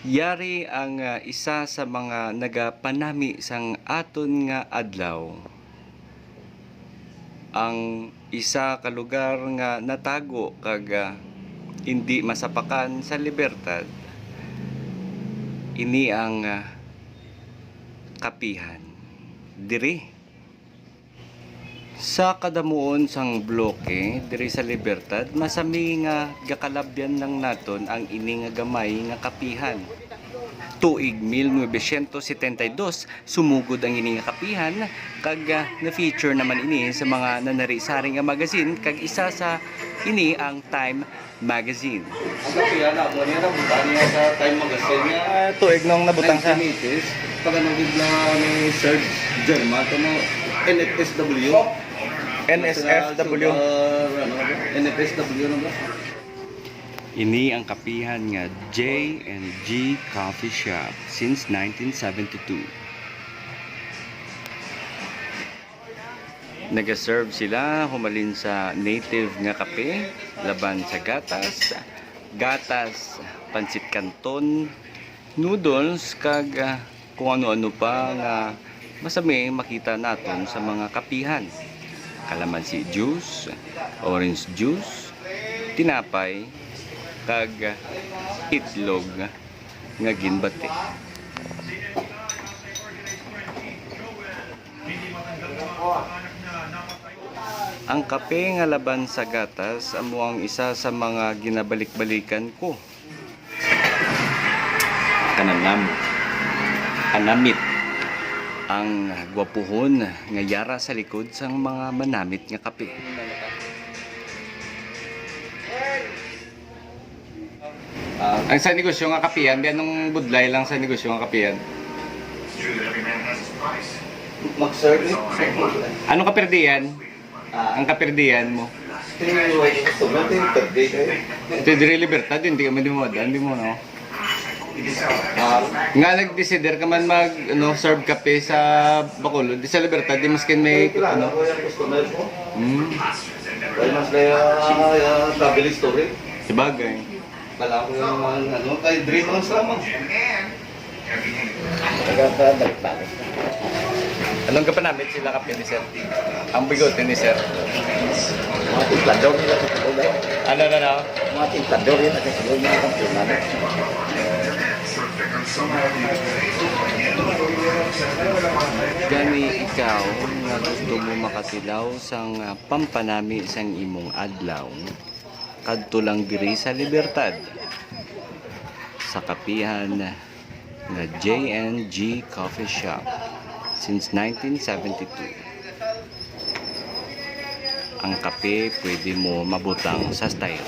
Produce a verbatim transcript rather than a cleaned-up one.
Yari ang, ah, isa sa mga nagapanami sang aton nga adlaw. Ang isa ka lugar nga natago kag, ah, indi masapakan sa Libertad, ini ang, ah, kapihan. Diri, sa kadamuon sang bloke diri sa Libertad, masami nga gakalabyan lang naton ang ini nga gamay nga kapihan. Tuig mil novecientos setenta y dos, sumugod ang ini nga kapihan, kag, ah, na-feature naman ini sa mga nanari-sari nga magazine, kag isa sa ini ang Time Magazine. Ang kapihan na mo niya, nabutan niya sa Time Magazine niya. Ah, tuig nung nabutang sa nineteen eighties, pag ano gid na ni Serge German, kamo N F S W. N S F W. Sila, ah, ano, N F S W na ba? Ini ang kapihan nga J and G Coffee Shop since nineteen seventy-two. Nagaserve sila humalin sa native nga kape, laban sa gatas, gatas, pansit canton, noodles, kag, ah, kung ano-ano pa nga masami makita naton sa mga kapihan. Kalamansi juice, orange juice, tinapay, kag itlog nga ginbati. Ang kape nga laban sa gatas amo ang isa sa mga ginabalik-balikan ko. Kananam. Kanamit. Ang gwapuhon nga yara sa likod sang mga manamit nga kape. Ah, ang sa negosyo nga kapihan, biya nung budlay lang sa negosyo nga kapihan. Mag-serve ni. Ano kaperdian? Ah. Ang kaperdian mo? Tiniway ko sa mga tinitagay kayo. Ito diri Libertad, hindi ka man di mo, hindi mo, no? Ah. Nga nag-desider ka man mag, ano, serve kape sa Bacolod, di sa Libertad, di maskin may, Ay, kilala ano? Ko yung customer ko. Hmm. Kaya mas kaya, ah, travel history. Sabagay. Kala ko yung mga ano, kay Dream House lang mo. Taga pa, balik-balik. Anong kapanamit sila kape ni Sir? Ang bigote ni Sir. Mga timplador nila sa Cebu, eh. Ano, ano, ano? Mga timplador yun, nasa Cebu, mga kampiyon namin. Gani ikaw nga gusto mo makatilaw sang, ah, pampanami sang imong adlaw, kadto lang diri sa Libertad, sa kapihan nga J and G Coffee Shop since nineteen seventy-two. Ang kape pwede mo mabutang sa style.